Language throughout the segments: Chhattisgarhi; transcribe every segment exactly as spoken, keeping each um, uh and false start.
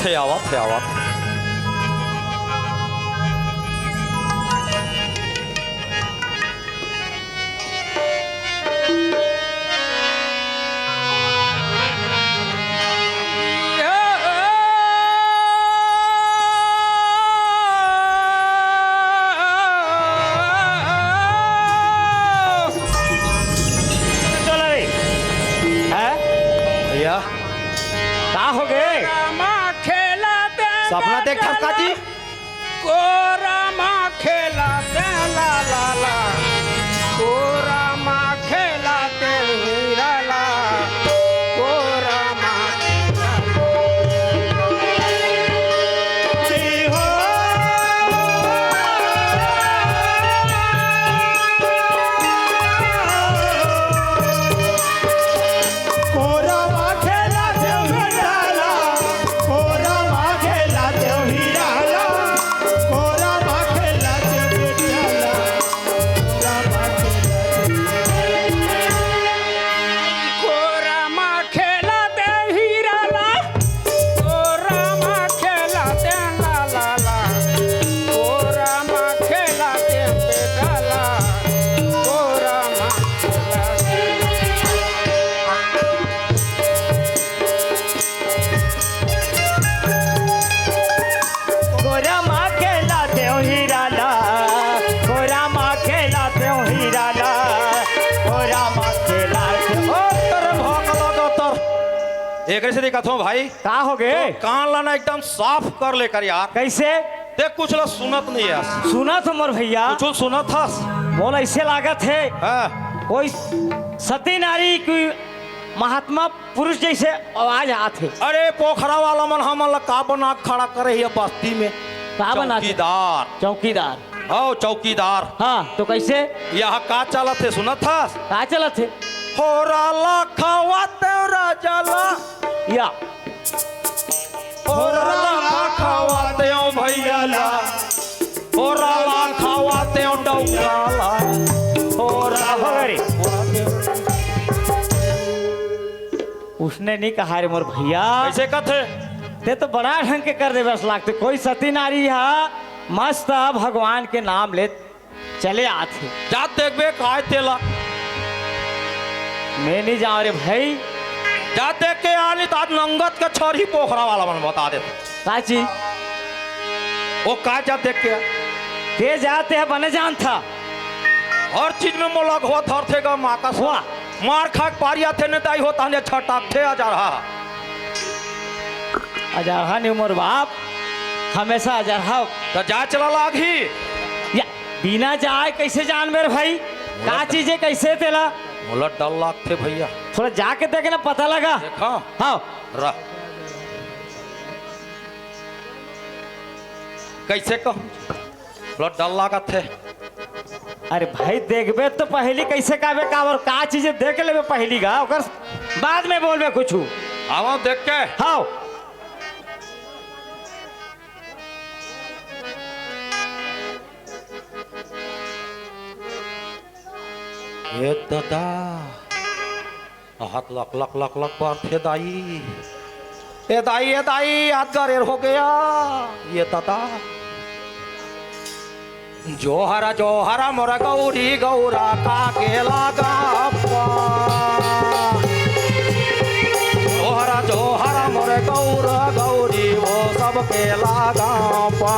हे, आवत हे, आवत हे। चल रे। हैं? भैया। का हो गे? सपना देख थस का जी? कोरा मा खेलत ला ला ला, कोरा मा खेलत हीरा ला, कोरा मा खेलत। कोरा मा खेलत हीरा ला, कोरा मा खेलत हीरा ला, कोरा मा खेलत बेटा ला, कोरा मा खेलत। कोरा मा खेलत हीरा ला, कोरा मा खेलत ला ला ला, कोरा मा खेलत बेटा ला, कोरा मा खेलत। कोरा मा खेलत हीरा ला, कोरा मा खेलत हीरा ला, कोरा मा खेलत। ओ, तोर भोकलो दो तोर। एकरे से दिखत हो भाई। का हो गे? तो कान ला ना एकदम साफ कर ले कर यार। कैसे? ते कुछ ला सुनत नहीं है। सुनत हो मोर भैया। कुछ सुनत हस? मोला ऐसे लागत हे, हाँ। कोई सती नारी की महात्मा पुरुष जैसे आवाज आत हे। अरे पोखरा वाला मन हमन ला का बना के खड़ा करे हे बस्ती में? का बना के? चौकीदार। चौकीदार। हव, चौकीदार। हाँ, तो कैसे? यहाँ का चलत हे, सुनत हस? का चलत हे? होरा ला खवाते राजा ला। या। होरा ला खवाते भैया ला। होरा ला खवाते डौका ला। होरा ला अरे। उसने नहीं कहा रे मोर भैया। कैसे कथे? ते तो बड़ा ढंग के कर देबे अस लागथे। कोई सती नारी हा मस्त भगवान के नाम ले चले आथे। जात देखबे काय तेला। मैं नहीं जाऊं रे भाई। जात देख के आनी तो आज नंगत के छरही पोखरा वाला मन बता देथे। का चीज? वो का जात देख के? ते जात हे बने जानथा। हर चीज में मोला घोत हर थे गा माँ का सो। वाह। मार खा के पारी आथे ने दाई होता ने छटाक थे अजरहा। अजरहा नहीं मोर बाप, हमेशा अजरहा। तो जा चला लागही। या, बिना जाए कैसे जानबे रे भाई? का चीज हे, कैसे तेला? मोला डर लागथे भैया। थोड़ा जाके देखे ना, पता लगा। देखा? हाँ। रह। कैसे कहूँ? थोड़ा डर लागत हे। अरे भाई, देखबे तो पहली कैसे काबे काबर का चीज हे देख लेबे पहली गा, ओकर बाद में बोलबे कुछ। आवा देख के। हाँ। ए दादा। हाथ लक लक लक लक बारथे दाई। ए दाई, ए दाई, हाथ गरेर हो गया। ये दादा। जोहरा जोहरा मोर गौरी गौरा का के लागा पा। जोहरा जोहरा मोर गौरा गौरी वो सब के लागा पा।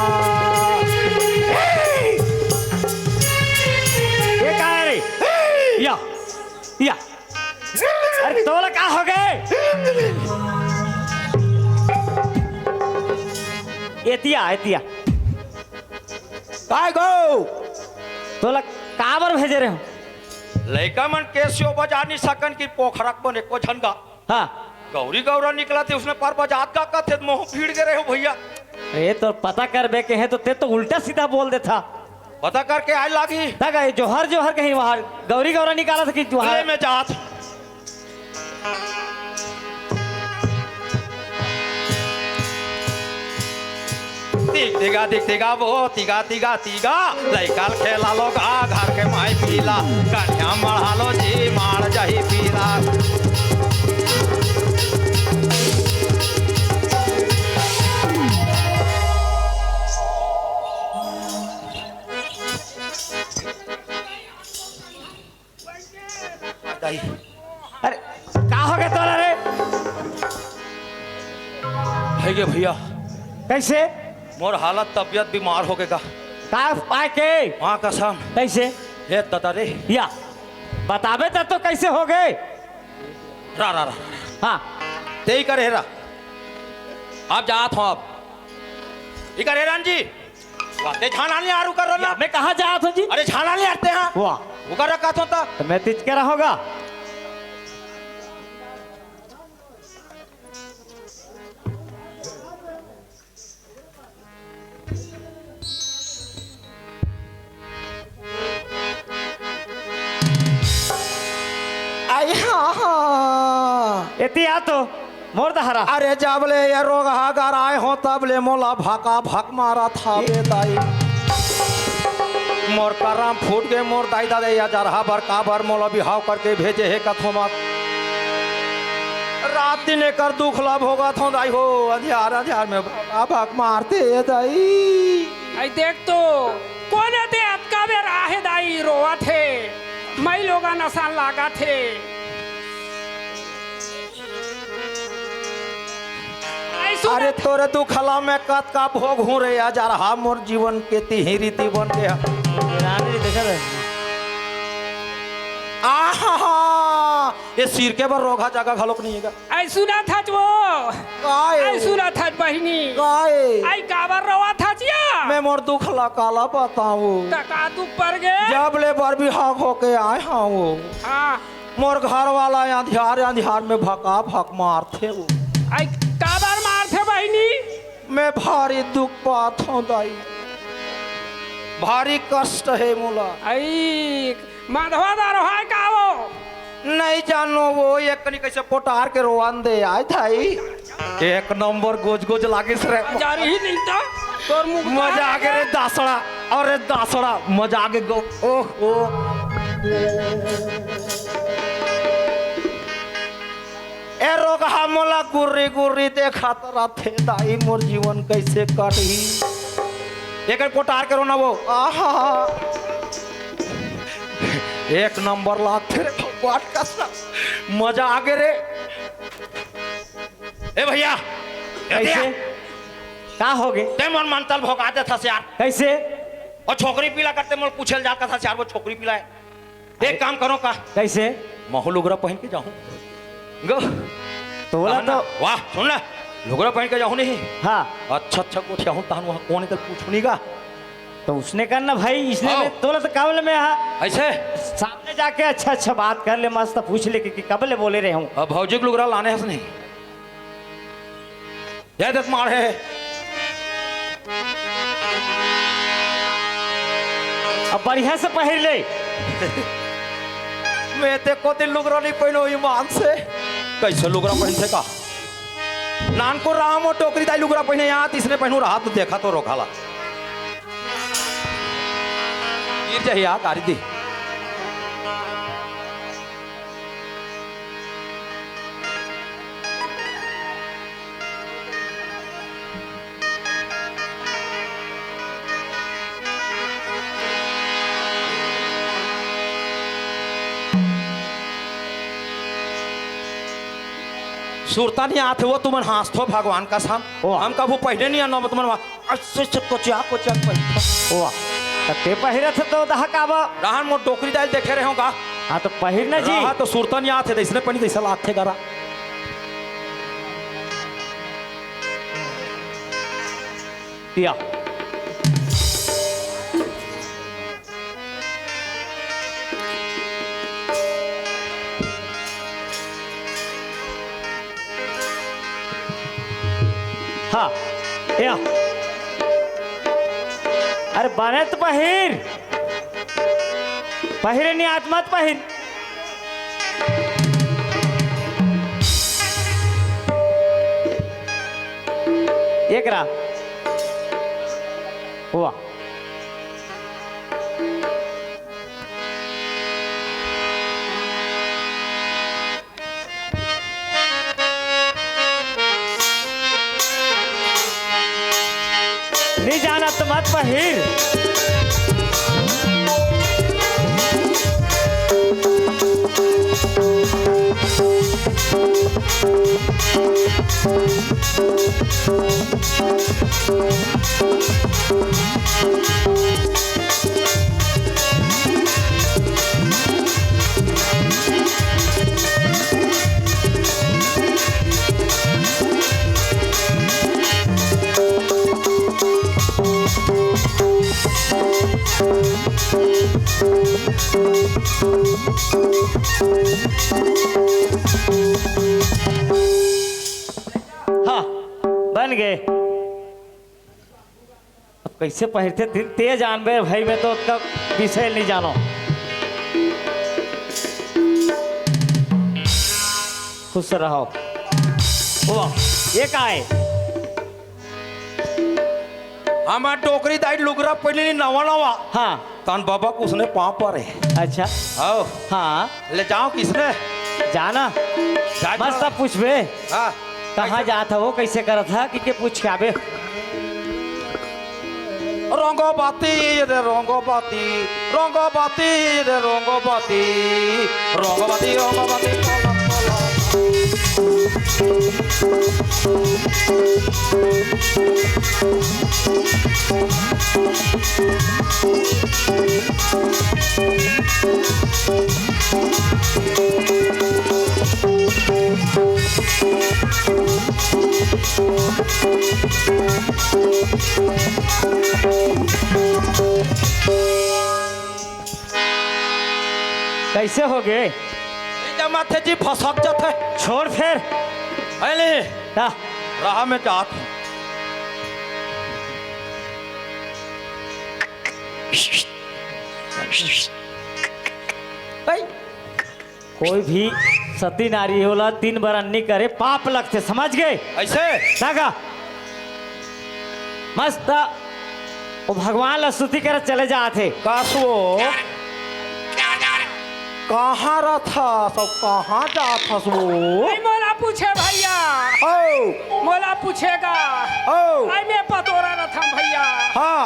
ये का हे रे? या, या। अरे तोला का हो गे? एतिया, एतिया। काय गो? तोला काबर भेजे रहे हो? लइका मन केसियो बजा नहीं सकन कि पोखरक बने को झन गा। हाँ। गौरी गौरा निकलथे उसने पर बजात गा कथे मोह भीड़ गे रहे हो भैया। अरे तो पता करबे के हे तो ते तो उल्टा सीधा बोल देथा। पता करके आए लागी। तक आए, जोहर जोहर कहीं वहां गौरी गौरा निकालत कि जोहर। ले मैं जात। दिग दिगा, दिग दिगा, वो तिगा, तिगा, तिगा। लइका ल खेला लो गा, घर के माई पीला। कन्या मढ़ा लो जी, मार जही पीला। का हो गे तोला रे? हे गे भैया, कैसे? मोर हालत तबियत बीमार हो गे गा। का पाय के? माँ कसम। कैसे? हे ददा रे। या, बताबे त तो कैसे हो गे? रा, रा, रा। हाँ। तेई करे रा। अब जात हँव अब। ई करे राम जी। वाह, ते झाना नहीं आरू कर रहा। मैं कहाँ जात हँव जी? अरे झाना नहीं आते हैं। वाह। उकर रखा तो ता। तो मैं तिचके रहोगा। आई हाँ, हाँ। एती आ तो मोर दहरा। अरे जब ले ये रोगहा गराय हो तब ले मोला भका भक मारत हावे दाई। मोर करम फूट गे मोर दाई ददा, या जरहा बर काबर मोला बिहाव करके भेजे हे कथो मत। रात दिन एकर दुख ला भोगत हँव दाई हो, अंधियार अंधियार में भका भक मारथे दाई। आई देख तो, कोन ते अतका बेर आहे दाई रोवत हे, मई लोगन असन लागत हे। आई सुन अरे तोरे दुख ला मैं कतका भोगहूँ रे, या जरहा मोर जीवन के तिही रीति बन गे। रानी देखा रे। आहा, ये सिर के बर रोगहा जगह घलोक नहीं हे गा। आई सुनत हच वो। काय? आई सुनत हच बहिनी। काय? आई काबर रोवत हच या? मैं मोर दुख ला काला बतावँव। त का दुख पर गे? जब ले बर बिहाव होके आय हँव वो। हाँ। मोर घर वाला अंधियार अंधियार में भका भक मारथे वो। आई काबर मारथे बहिनी? मैं भारी दुख पात हँव दाई, भारी कष्ट हे मोला। आई माधवा दारू हे का वो? नहीं जानो वो, एक कनी कैसे पोटार के रोवन दे आय दाई। एक नंबर गोज गोज लागिस रे। जा रही नहीं तो तोर मुंह मजा आ गे रे दासड़ा। अरे दासड़ा, मजा आ गे गो। ओहो। ए रोगहा मोला गुर्री गुर्री देखत रथे दाई, मोर जीवन कैसे कटही। एकर पोटार के रोना वो। आहा। एक नंबर लागथे रे भगवान कसम। मजा आ गे रे। ए भैया, ए कैसे? भैया। का हो गे? ते मोर मन तल भोगा देथस यार। कैसे? अउ छोकरी पिला करते मोर पूछे ल जात कथस यार, वो छोकरी पिला हे। एक काम करो का? कैसे? महू लुगरा पहिन के जाहूँ। गो। तोला पहन ना। तो वाह, सुन ना। लुगरा पहिन के जाहूँ नहीं। हाँ। अच्छा, अच्छा, गोठियाहूँ तहन वहाँ कोन हे तेला पूछहूँ नहीं गा। तो उसने करना भाई, इसने हाँ। में तोला तो काबले में हा। ऐसे? सामने जाके अच्छा, अच्छा बात कर ले, मस्त पूछ ले कि, कि कब ले बोले रहे हूँ। अब भौजी के लुगरा लाने हस नहीं। ये देख मार हे। अब बढ़िया से पहिर ले। मैं ते को दिन लुगरा नहीं पहिनो ईमान से। कैसे लुगरा पहिनथे का? नानकुन राम अउ टोकरी दाई लुगरा पहिने यहाँ, तिसने पहिनू रहा तो देखा तो रोगहा ला। गिर जाही आ गारी दी। सुरता नहीं आथे वो तुमन हाँसथो भगवान कसम। वाह। हम कभू पहिरे नहीं आनो तुमन वहाँ। अच्छा, अच्छा, कोचिया, कोचिया, कोचिया। वाह। त ते पहिरत हे तो दहा काबर? रहन मोर डोकरी दाई ल देखे रहे हँव का? हाँ, तो पहिर ना जी। रहा तो सुरता नहीं आथे, अइसने पहिनी, अइसा लागथे गा रा। या। हाँ, या। अरे बने त पहिर। पहिरे नहीं आत मत पहिर। एकरा। वाह। नहीं जाना तो मत पहिर। हाँ, बन गए। अब कैसे पहिरथे, ते, ते जानबे भाई, मैं तो ओतका विषय नहीं जानो। खुश रहो। वाह, ये का है? हमार डोकरी दाई लुगरा पहिने नवा नवा। हाँ। तन बाबा कुसने पाँव परे। अच्छा। आओ। हाँ। ले जाओ किसने? जाना। जा मस्त तो। पूछबे। हाँ। कहाँ जात हवो, कैसे करत ह, कि के पूछ के आबे। रंगो बाती रे रंगो बाती, रंगो बाती रे रंगो बाती, रंगो बाती, रंगो बाती, रंगो बाती। कैसे हो गए? जमाथे जी फसक जाथे। छोड़ फेर। अरे। का? रहा मैं जात हूँ। भाई। कोई भी सती नारी होला तीन बार अन्नी करे, पाप लगथे, समझ गए? ऐसे? ताका मस्त वो भगवान ला स्तुति करत चले जात हे। कासवो, कहाँ रथस अउ कहाँ जाथस वो? अई मोला पूछे भैया। ओ। मोला पूछेगा। ओ। अई मैं पतोरा रथम भैया। हाँ।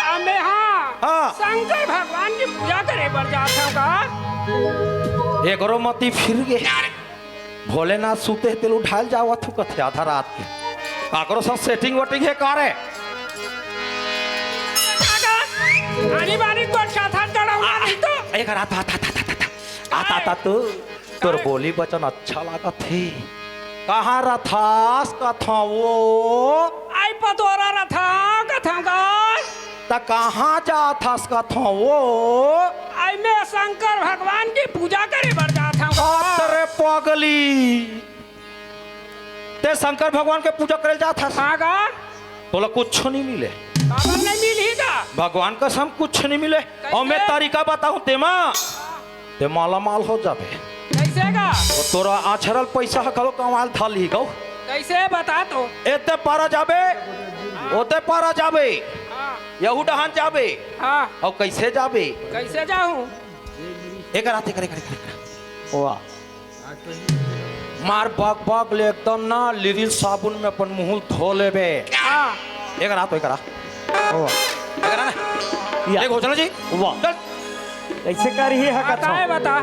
अई मैं हाँ। हाँ। शंकर भगवान की पूजा करे बर जात हूँ का? एकरो मती फिर गे। भोलेनाथ सुते हे तेल उठायल जावत हूँ कथे आधा रात के। काकरो सब सेटिंग वेटिंग हे का रे? काका, आनी बानी तोर साथन करौना नहीं तो। एक रात आता, आता, आता, आता, आता, आता, आता तो तोर बोली बचन अच्छा लागत हे। कहाँ रथास कथो वो? आई पतोरा रथा कथा का। त कहाँ जात हस कथो वो? आई मैं शंकर भगवान की पूजा करे बर जात हूँ। अत रे पगली, ते शंकर भगवान के पूजा करे जात हस? हाँ गा। तोला कुछ नहीं मिले। काबर नहीं मिलही गा? भगवान कसम कुछ नहीं मिले। कैसे? अउ मैं तरीका बताऊँ तेमा, ते माला माल हो जाबे। कैसे गा? अउ तोरा आछरल पैसा ह घलो कमाल थाल ही गौ। कैसे बता तो? एते पारा जाबे, ओते पारा जाबे, हाँ। यहू डहान जाबे। हाँ। अउ कैसे जाबे? कैसे जाहूँ? एक रात, एक रात, एक रात, एक रात। वाह। मार बक बक ले एकदम ना लिरिल साबुन में अपन मुँह धो लेबे। हाँ। एक रात, एक रात। वाह। एक रात ना। या। एक हो चलो जी। वाह। चल। कैसे करही हकत बता हो? है, बता।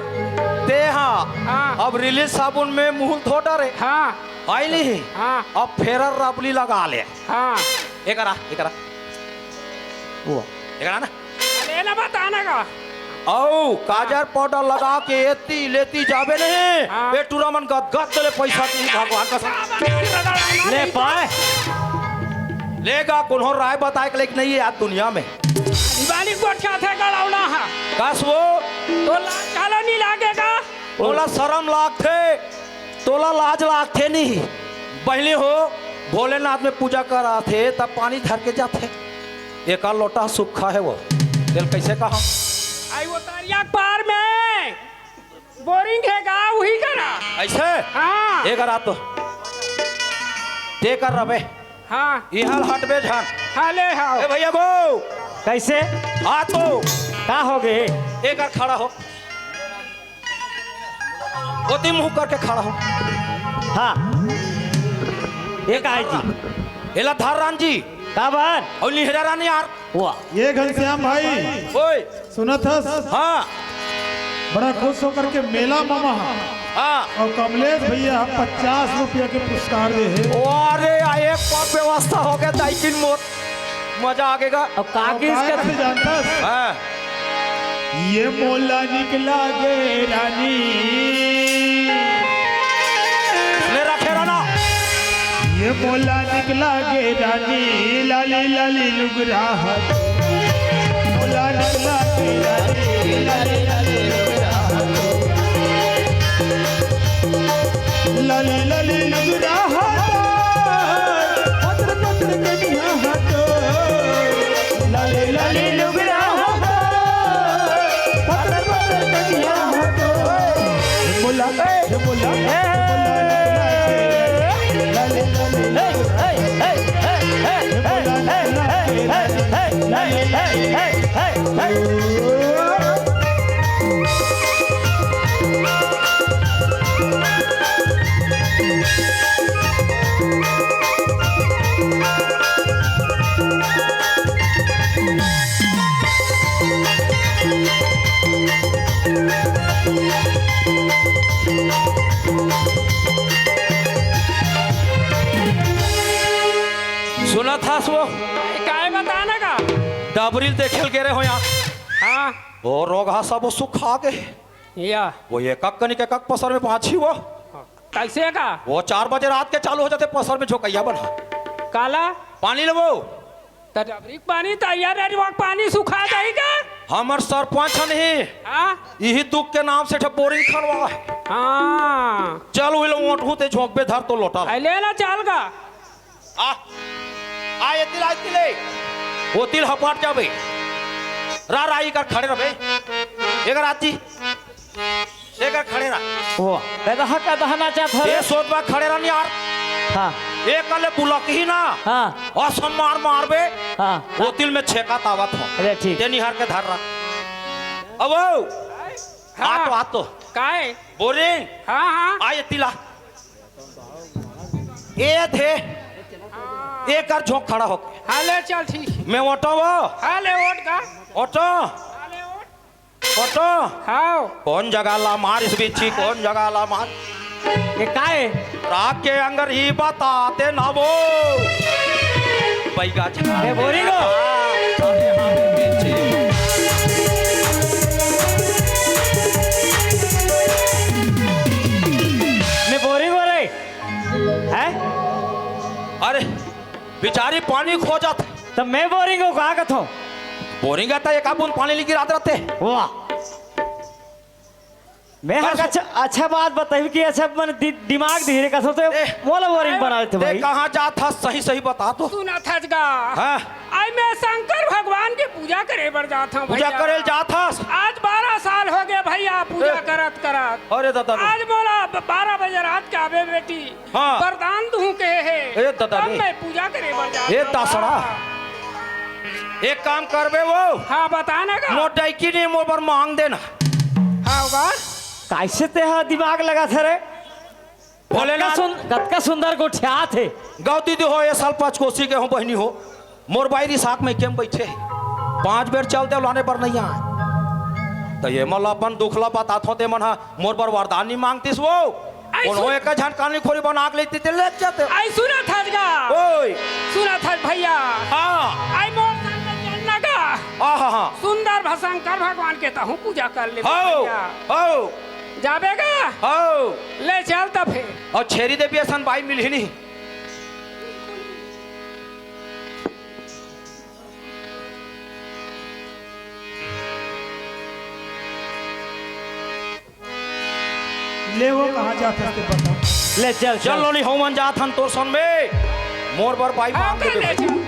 ते हाँ। हाँ। अब रिलीज साबुन में मुँह धो डारे। हाँ। आई नहीं। हाँ। अब फेरर रबली लगा ले। हाँ। एकरा, एकरा। वो। एकरा ना। अरे ना बताना का। औ, काजर पाउडर लगा के एती लेती जाबे नहीं। हाँ। ए टूरा मन गदगद ले पैसा दी भगवान कसम। ले पाए। लेगा कोनो राय बताए के लेके नहीं है आज दुनिया में। दिवाली को अच्छा थे गड़ौला हा। कस वो? तो ला-, चलो नहीं लागेगा। ओला शरम लागथे। तोला लाज लागथे नहीं? बहिनी हो, भोलेनाथ में पूजा कराथे, तब पानी धर के जाथे। एका लोटा सूखा है वो। तेल कैसे कहा? आई वो तरिया के पार में बोरिंग है गा, वही करा। ऐसे? हाँ। एक रात तो ते कर रबे। हाँ। इहल हटबे झन। हाँ, ले हाओ। ए भैया गो। कैसे? आ तो। का हो गए? एक बार खड़ा हो। ओती मुंह करके खड़ा हो। हाँ। ये का है जी? एला धर्रान जी। का बात? अउ निहरारान यार। वाह। ये घनश्याम भाई। ओए। सुनत हस? हाँ। बड़ा खुश होकर के मेला ममा हा। हाँ। अउ कमलेश भैया ह पचास रुपया के पुरस्कार दे हे। अरे, आ एक पग व्यवस्था हो गया, दाई किन मोर मजा आ गेगा। अब का अउ किस का का कथे जानथस? हाँ। ये मोला निकला गे रानी। ले रखे रहना। ये मोला निकला गे रानी, लाली लाली लुगरा हा। मोला निकला गे रानी, लाली लाली लुगरा हा। लाली लाली लुगरा हा। पतर पतर कनिया हा। लाली लाली लुगरा हा। पतर पतर कनिया हा। मोला, मोला, मोला। सुनत हस वो? काय बताना का? डबरी ल देखे ल गे रहे हो यहाँ। हाँ। वो रोगहा सब वो सुखा गे। या। वो एकक कनी के एकक पसर में पाछी वो। कैसे का? वो चार बजे रात के चालू हो जाथे पसर में झोंकइया बना। काला? पानी लेबो। त डबरी के पानी तैयार रही, वहाँ पानी सुखा जाही का? हमर सरपंच ह नहीं। हाँ? इही दुख के नाम से ठे बोरिंग खनवा हे। हाँ। चल, उही लो ओटहू ते झोंकबे धर तो लोटा। अइ ले ला चाल का। आ, आ, एती ला, एती ले। ओती ल हपाट जाबे। रा, रा, इकर खड़े रह बे। एकर आती। एकर खड़े रह। वो, कदहा, कदहा नाचत हवे। ए, सोच बा खड़े रह यार। हाँ। एकर ले बुलक ही ना। हाँ। असन मार मारबे। हाँ। ओती ल में छेका तावत हो। अरे, ठीक। ते निहार के धर रह। अब ओ। हाँ। आ तो, आ तो। काय? बोरिंग। हाँ, हाँ। आ, एती ला। ए थे। हाँ। एकर झोंक खड़ा होके। हाँ, ले चल, ठीक। मैं ओटो वो। हाँ, ले ओट का। ओटो। हाँ, ले ओट। ओटो। हाँ। कौन जगह ला मारिस बिच्छी, कौन जगह ला मार? ये काय? राख के अंगर ही बताते ना वो। बैगा छा। ए, बोरिंग हो। मैं बोरिंग हो रही। हैं? अरे, बिचारी पानी खोजत। त मैं बोरिंग हो, का कथो? बोरिंग है त एक बूंद पानी लेके रात रहते। वाह। मैं हर बस अच्छा, अच्छा बात बताई कि अच्छा मन दि-, दिमाग धीरे कथो तो ए, मोला बोरिंग बना देते ते भाई। कहाँ जात हस, सही सही बता तो। सुनत हस गा। हाँ। आई मैं शंकर भगवान के पूजा करे बर जात हूँ पूजा भैया। करे ल जात हस? आज बारह साल हो गए भैया पूजा ए। करत करत। अरे दादा रे। आज मोला ब-, बारह बजे रात के आबे बेटी। हाँ। वरदान दूँ के हे। ए दादा तब रे। मैं पूजा करे बर जात ए हूँ। दासड़ा। एक काम करबे वो। हाँ, बता ना का। मोर डैकी ने मोर बर मांग देना। हाँ, होगा। कैसे ते हा दिमाग लगा थे रे? भोलेनाथ। कतका सुन-, कतका सुंदर गोठियात हे। गौ दीदी हो, ए साल पचकोसी के हो, बहिनी हो। मोर बाई रिसाक में केम बैठे हे। पांच बेर चल दे, लाने बर नहीं आए। त ये मन ला अपन दुख ला बतात हो, ते मन हा मोर बर वरदान नहीं मांगतिस वो। आई कोनो सुन- एक झन कानी खोरी बना के लेती ते ले जाते। आई सुनत हस गा। ओए। सुनत हस भैया। हाँ। आई मोर संग में चलना गा। हाँ, हाँ, हाँ। सुंदर भसंकर भगवान के तहूँ पूजा कर ले हाओ, भैया। हाओ। जाबे गा? हाओ। ले चल त फेर। अउ छेरी देवी असन बाई मिलही नहीं। ले वो कहाँ जात हस ते बता। ले चल, चल चल। लोनी, हमन जात हन तोर संग में। मोर बर बाई हाँ, मांग देबे ले भाई। चल।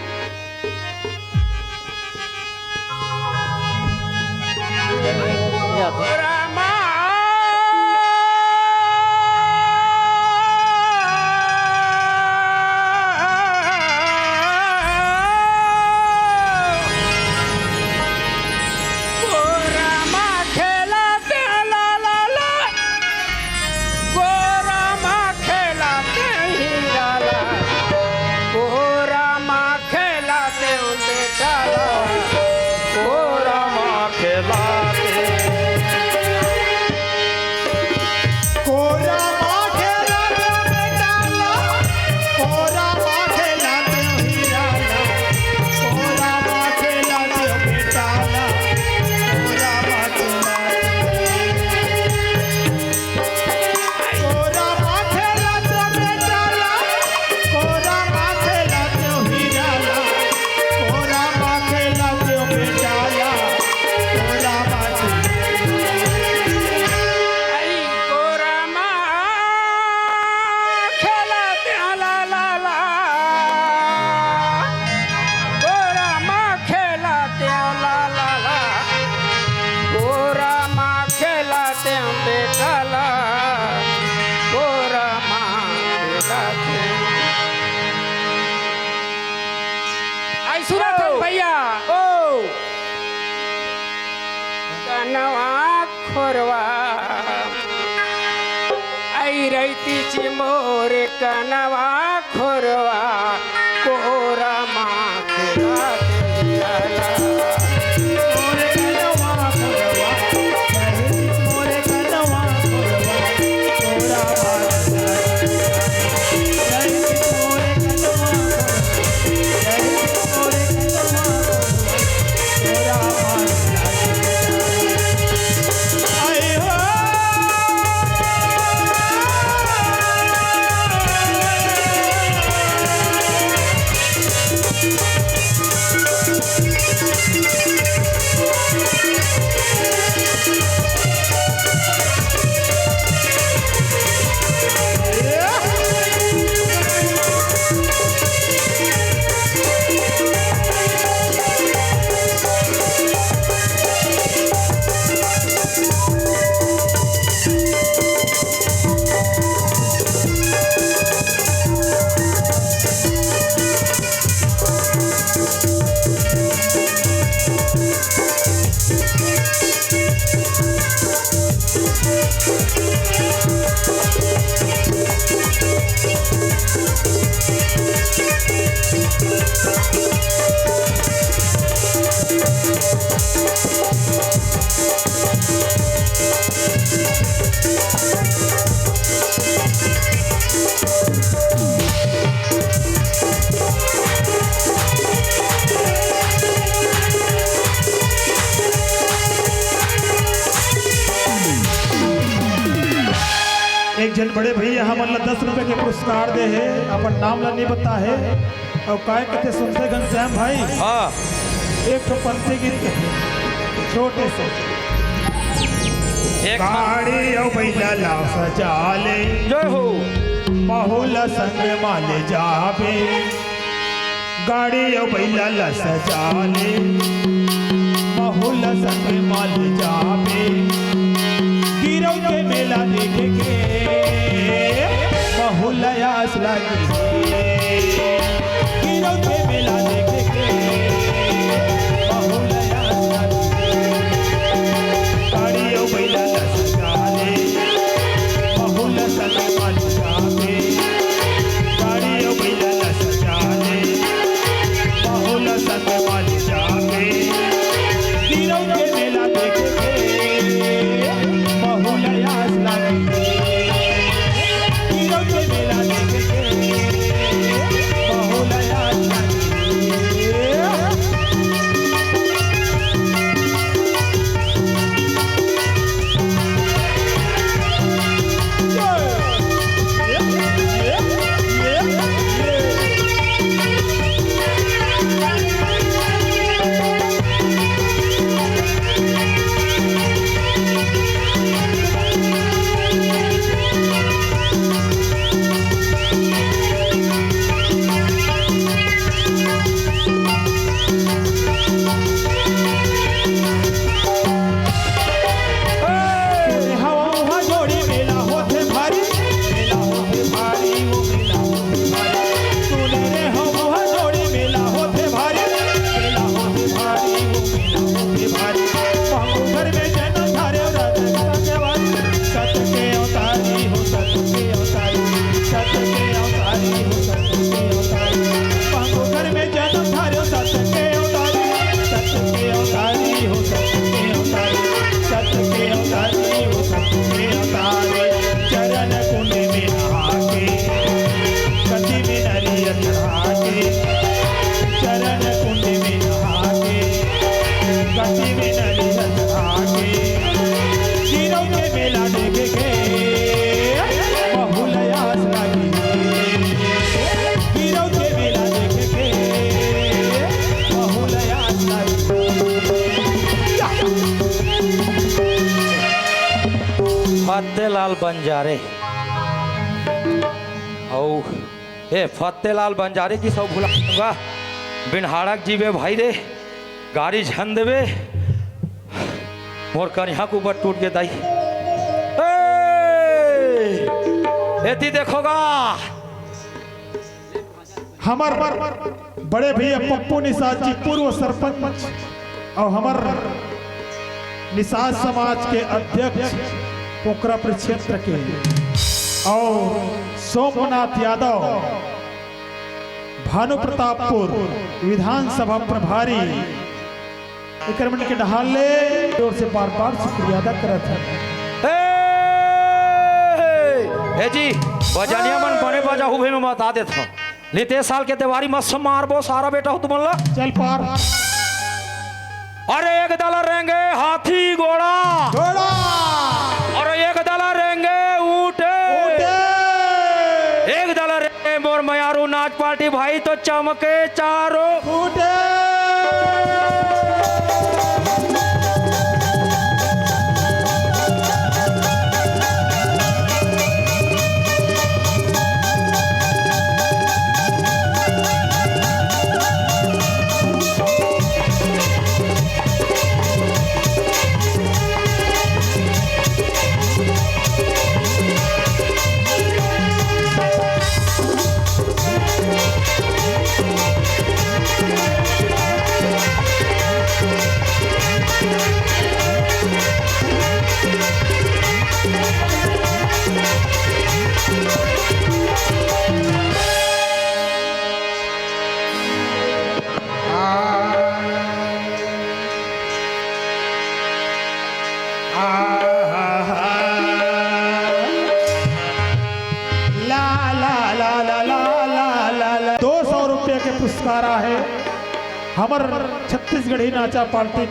खोरवा, आई रहितिस मोर कनवा खोरवा, कोरा मा खेलत रिहिस। एक झन बड़े भैया हमन ला दस रुपया के पुरस्कार दे हे, अपन नाम ला नहीं बता हे। अउ काय कथे सुनते घनश्याम भाई? हाँ। एक ठो पंथी गीत हे, छोटे से। एक गाड़ी अउ बइला ला सजा ले, जय हो। महू ला संग मा ले जाबे। गाड़ी अउ बइला ला सजा ले, महू ला संग मा ले जाबे। गिरौद के मेला देखे के, महू ला आस लागे। गिरौद के मेला देखे के, महू ला आस लागे। गाड़ी अउ बइला ला सजा ले, महू ला संग मा ले जाबे। गाड़ी अउ बइला ला सजा ले, महू ला संग मा ले जाबे। गिरौद के मेला देखे के, महू ला आस लागे। गिरौद के मेला देखे के, महू ला आस लागे। फत्तेलाल बंजारे। अउ ए फत्तेलाल बंजारे की सब भुला दूंगा। बिन्हाड़क जीवे भाई रे, गारी झन देवे। मोर करिहा के ऊपर टूट के दाई। ए, एती देखो गा। हमर बड़े भैया पप्पू निषाद जी, पूर्व सरपंच, अउ हमर निषाद समाज के अध्यक्ष पोखरापुर क्षेत्र के और सोमनाथ यादव भानु प्रतापपुर विधानसभा प्रभारी, एकर मन के डहान ले जोर से बार बार शुक्रिया अदा करत हन। ए जी, बजनिया मन बने बजाहू भई, मैं बता देत हूँ। नितेश साल के देवारी मस्त मारबो सारा बेटा हो तुमन ला। चल पार। अरे एक दल रेंगे हाथी घोड़ा, घोड़ा। अरे एक दल रेंगे ऊँटे, ऊँटे। एक दल रेंगे मोर मयारू नाच पार्टी भाई तो चमके चारों ऊँटे। ला, ला, ला, ला, ला, ला, ला, ला। दो सौ रुपया के पुरस्कार आहे हमर छत्तीसगढ़ी नाचा पार्टी